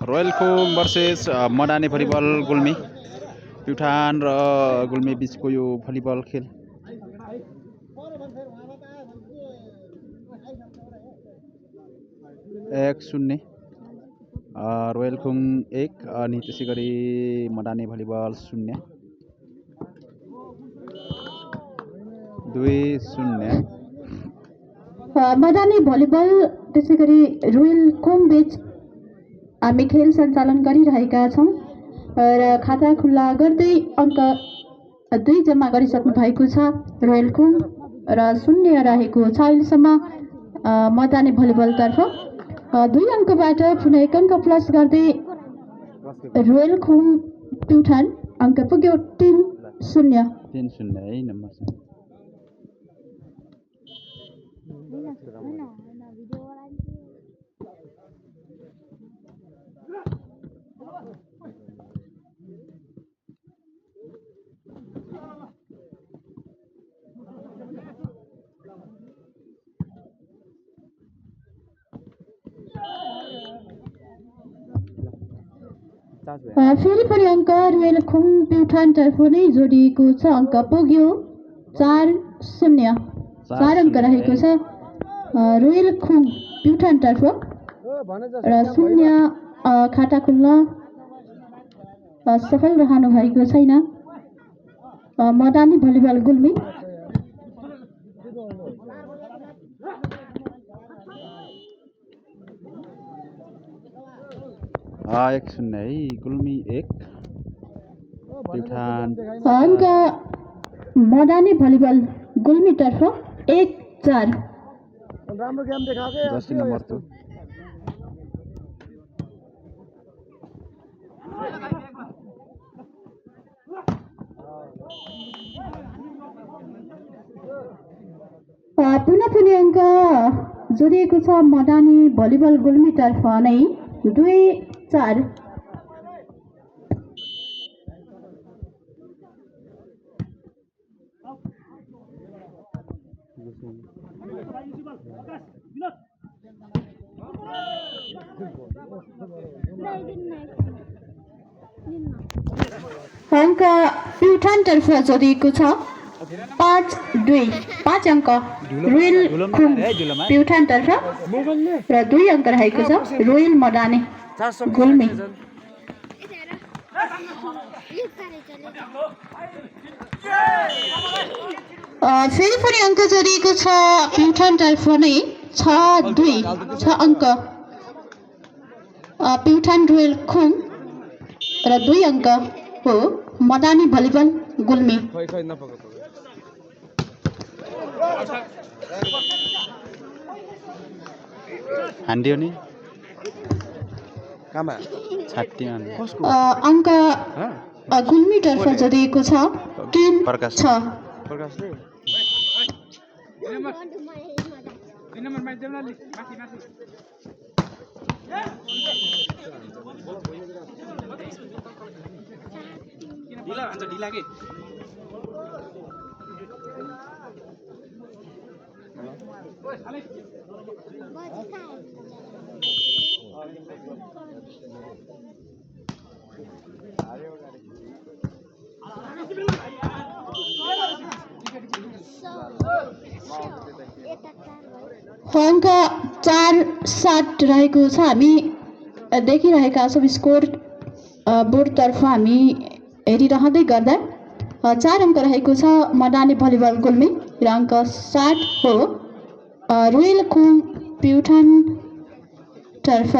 Royal Khung versus मडानी volleyball Gulmi Pyuthan र गुल्मी बिचको यो भलिबल खेल 1-0 रोयल खुङ 1 अनि त्यसै गरी मडानी भलिबल 0 2-0 मडानी भलिबल त्यसै गरी रोयल खुङ बीच हामी खेल सञ्चालन गरिरहेका छौँ र खाता खुल्ला गर्दै अङ्क 2 जम्मा गरिसक्नु भएको छ रोयल खुङ र 0 रहेको छ अहिलेसम्म मडानी भलिबलतर्फ 2 अङ्कबाट पुनः 1 अङ्क प्लस गर्दै रोयल खुङ प्युठान अङ्क पुग्यो 3-0 है नम्बर फेरि पनि अङ्क रोयल खुङ प्युठानतर्फ नै जोडिएको छ अङ्क पुग्यो 4-0 4 अङ्क रहेको छ रोयल खुङ प्युठानतर्फ र 0 खाता खुल्न सफल रहनु भएको छैन मडानी भलिबल गुल्मी 1-0 है गुल्मी 1 प्युठान अङ्क मडानी भलिबल गुल्मीतर्फ 1-4 राम्रो गेम देखाएको 10 नम्बर तो पुनः पनि अङ्क जोडिएको छ मडानी भलिबल गुल्मीतर्फ नै 2-4 अङ्क प्युठानतर्फ जोडिएको छ 5-2 5 अङ्क रोयल खुङ प्युठानतर्फ र 2 अङ्क रहेको छ रोयल मडानी गुल्मी फेरि पनि अङ्क जोडिएको छ प्युठानतर्फ नै 6-2 6 अङ्क प्युठान रोयल खुङ र 2 अङ्क हो मडानी भलिबल गुल्मी हान्दियो नि अङ्क गुल्मीतर्फ जोडिएको छ 3-6 अङ्क 4-7 रहेको छ हामी देखिरहेका छौँ स्कोर बोर्डतर्फ हामी हेरिरहँदै गर्दा 4 अङ्क रहेको छ मडानी भलिबल गुल्मी र अङ्क 7 हो रोयल खुङ प्युठानतर्फ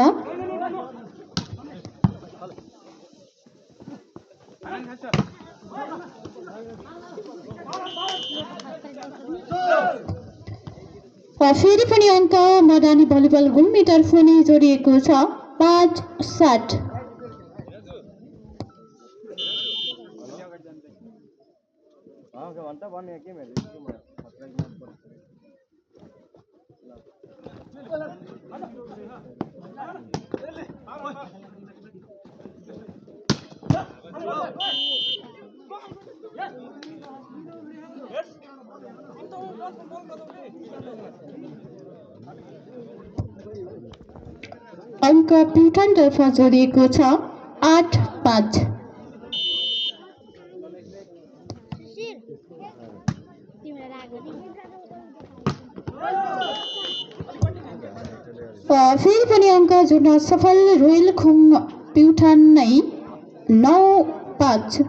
फेरि पनि अङ्क मडानी भलिबल गुल्मीतर्फ नै जोडिएको छ 5-7 छ अङ्क प्युठानतर्फ जोडिएको छ 8-5। फेरि पनि अङ्क जोड्न सफल रोयल खुङ प्युठान नै 9-5।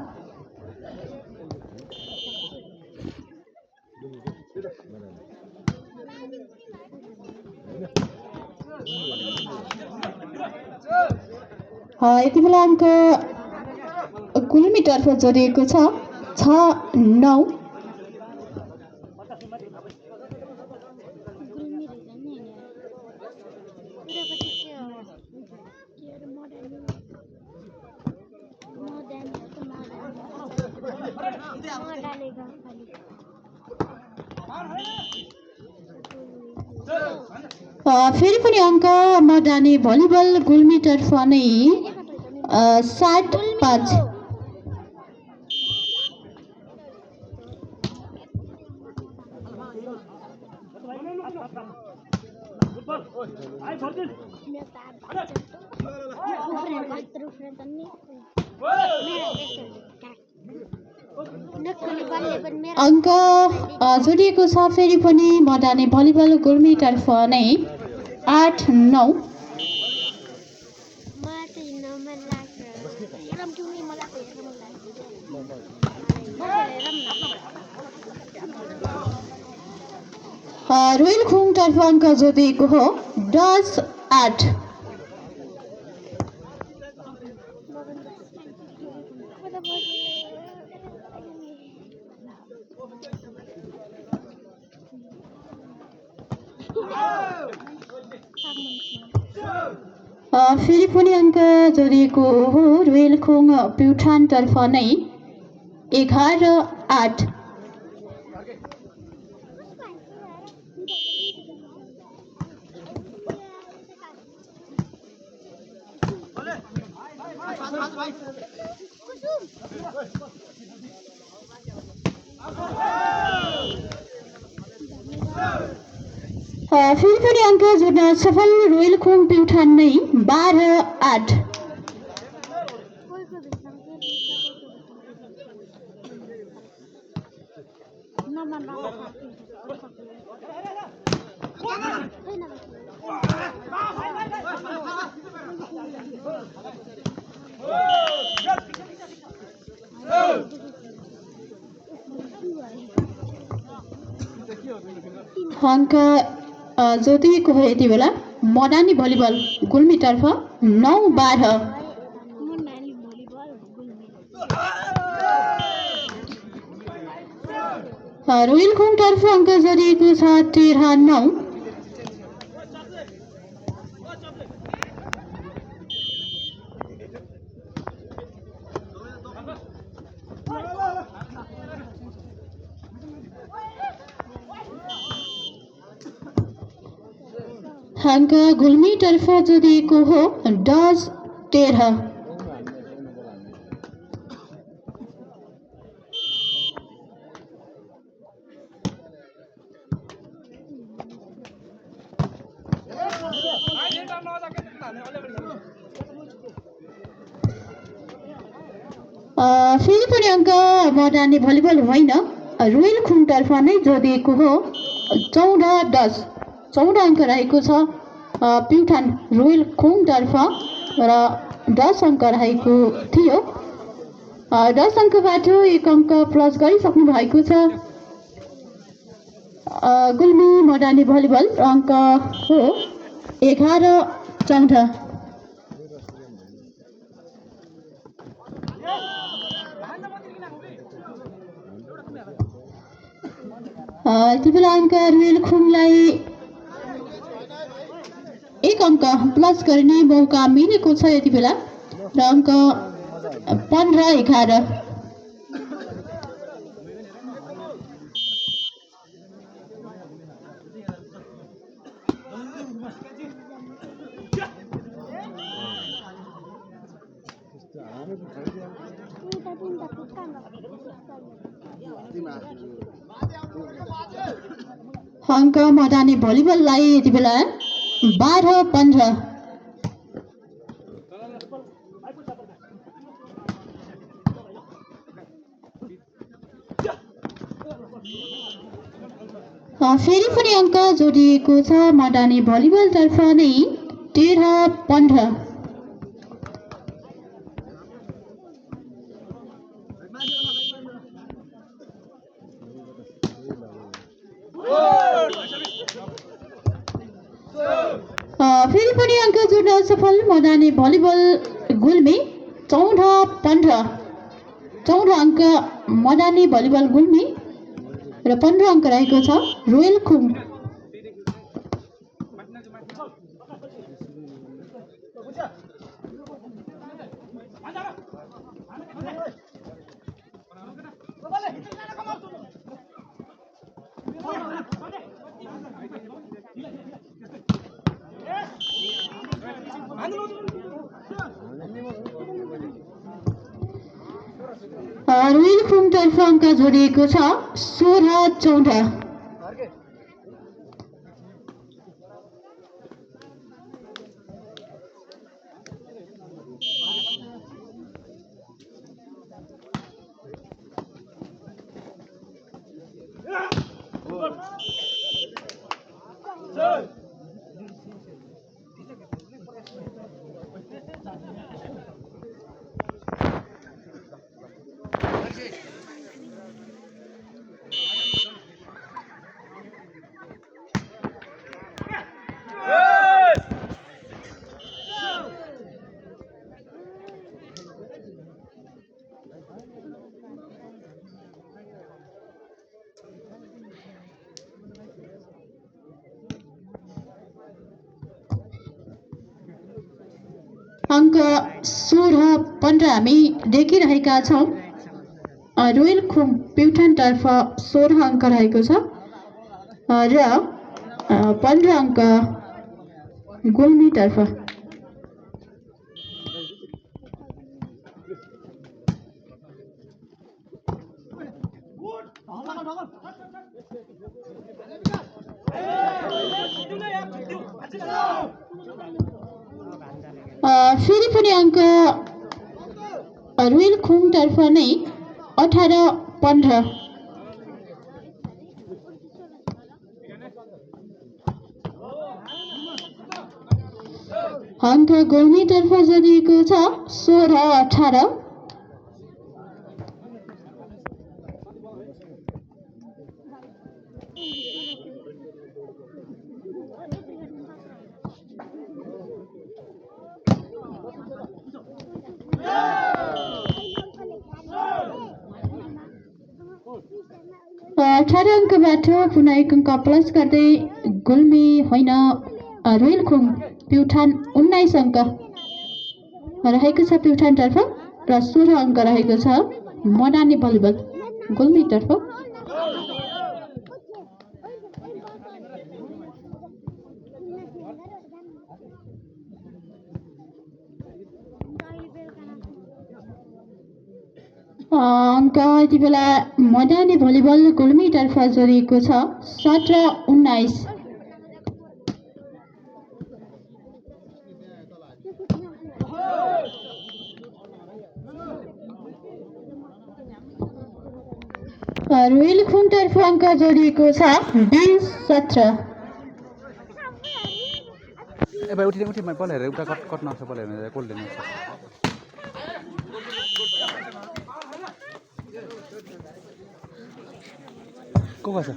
यति बेला अङ्क गुल्मीतर्फ जोडिएको छ 6-9। फेरि पनि अङ्क मडानी भलिबल गुल्मीतर्फ नै 7-5। अङ्क जोडिएको छ फेरि पनि मडानी भलिबल गुल्मीतर्फ नै 8-9। रोयल खुङतर्फ अङ्क जोडिएको हो 10-8। फेरि पनि अङ्क जोडिएको हो रोयल खुङ प्युठानतर्फ नै 11-8। फेरि पनि अङ्क जोड्न सफल रोयल खुङ प्युठान नै 12-8। अङ्क जोडिएको हो यति बेला मडानी भलिबल गुल्मीतर्फ 9-12। रोयल खुङतर्फ अङ्क जोडिएको छ 13-9। अङ्क गुल्मीतर्फ जोडिएको हो 10-13। फेरि पनि अङ्क मडानी भलिबल होइन रोयल खुङतर्फ नै जोडिएको हो 14-10। 14 अङ्क रहेको छ प्युठान रोयल खुङतर्फ र 10 अङ्क रहेको थियो। 10 अङ्कबाट 1 अङ्क प्लस गरिसक्नु भएको छ गुल्मी मडानी भलिबल। अङ्क हो 11-14। यति बेला अङ्क रोयल खुङलाई 1 अङ्क प्लस गर्ने मौका मिलेको छ यति बेला र अङ्क 15-11। अङ्क मदानी भलिबललाई यति बेला 12-15। फेरि पनि अङ्क जोडिएको छ मदानी भलिबलतर्फ नै 13-15। फेरि पनि अङ्क जोड्न सफल मदानी भलिबल गुल्मी 14-15। 14 अङ्क मदानी भलिबल गुल्मी र 15 अङ्क रहेको छ रोयल खुम। रोयल खुमतर्फ अङ्क जोडिएको छ 16-14। अङ्क 16-15 हामी देखिरहेका छौँ। रोयल खुम प्युठानतर्फ 16 अङ्क रहेको छ र 15 अङ्क गुल्मीतर्फ। फेरि पनि अङ्क रोयल खुमतर्फ नै 18-15। अङ्क गुल्मीतर्फ जोडिएको छ 16-18। अठारह अङ्कबाट पुनः 1 अङ्क प्लस गर्दै गुल्मी होइन रोयल खुम प्युठान 19 अङ्क रहेको छ प्युठानतर्फ र 16 अङ्क रहेको छ मदानी भलिबल गुल्मीतर्फ। अङ्क यति बेला मदानी भलिबल गुल्मीतर्फ जोडिएको छ 17-19। रोयल खुमतर्फ अङ्क जोडिएको छ 20-17। ए भाइ उठि उठि बल हेरेर उता कट नआउँछ बल हेरेर कोल्ड ल्याउनु को छ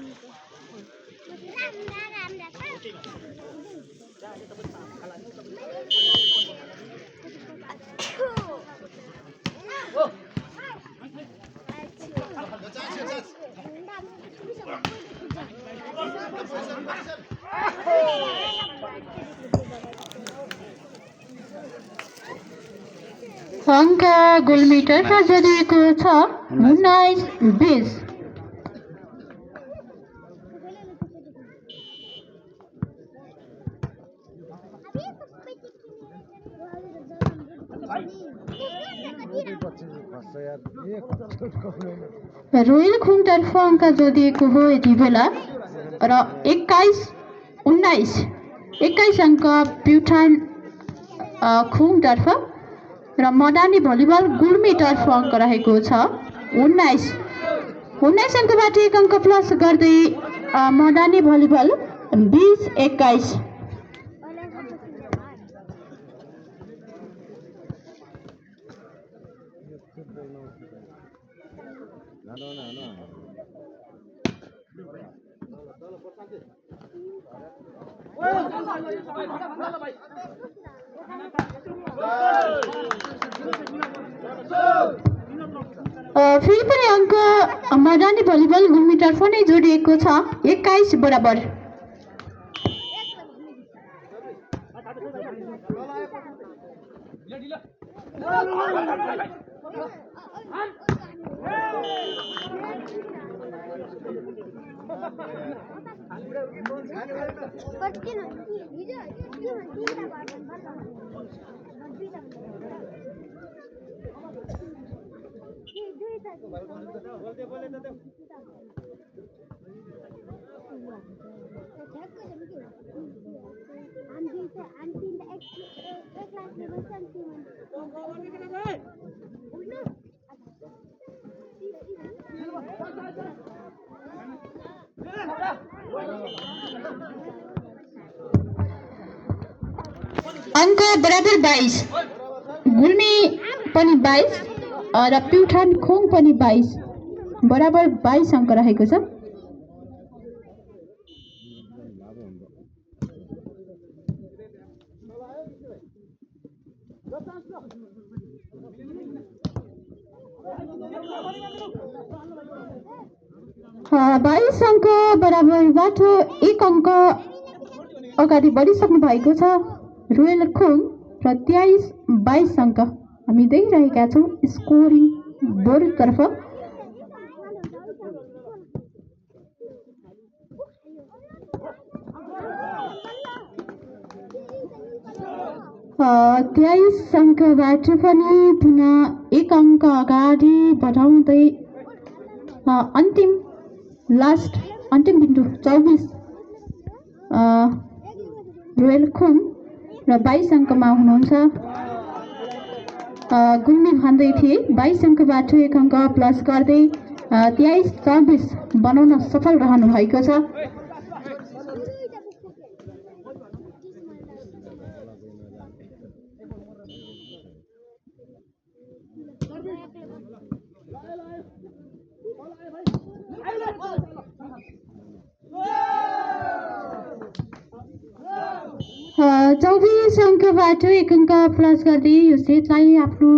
अङ्क गुल्मीतर्फ जोडिएको छ 19-20। रोयल खुमतर्फ अङ्क जोडिएको हो यति बेला र 21 अङ्क प्युठान खुङतर्फ र मदानी भलिबल गुल्मीतर्फ अङ्क रहेको छ 19 अङ्कबाट 1 अङ्क प्लस गर्दै मदानी भलिबल 20-21। फेरि पनि अङ्क मदानी भलिबल गुल्मीतर्फ नै जोडिएको छ 21 बराबर। अङ्क बराबर 22 गुल्मी पनि 22 र प्युठान खोङ पनि 22 बराबर 22 अङ्क रहेको छ। बाइस अङ्क बराबरबाट 1 अङ्क अगाडि बढिसक्नु भएको छ रोयल खोङ र 23-22 अङ्क हामी देखिरहेका छौँ स्कोरिङ बोर्डतर्फ। तेइस अङ्कबाट पनि पुनः 1 अङ्क अगाडि बढाउँदै अन्तिम बिन्दु 24 रोयल खोङ र 22 अङ्कमा हुनुहुन्छ। गुल्मी भन्दै थिए 22 अङ्कबाट 1 अङ्क प्लस गर्दै 23-24 बनाउन सफल रहनु भएको छ। चौबिस अङ्कबाट 1 अङ्क प्लस गर्दै यो सेटलाई आफ्नो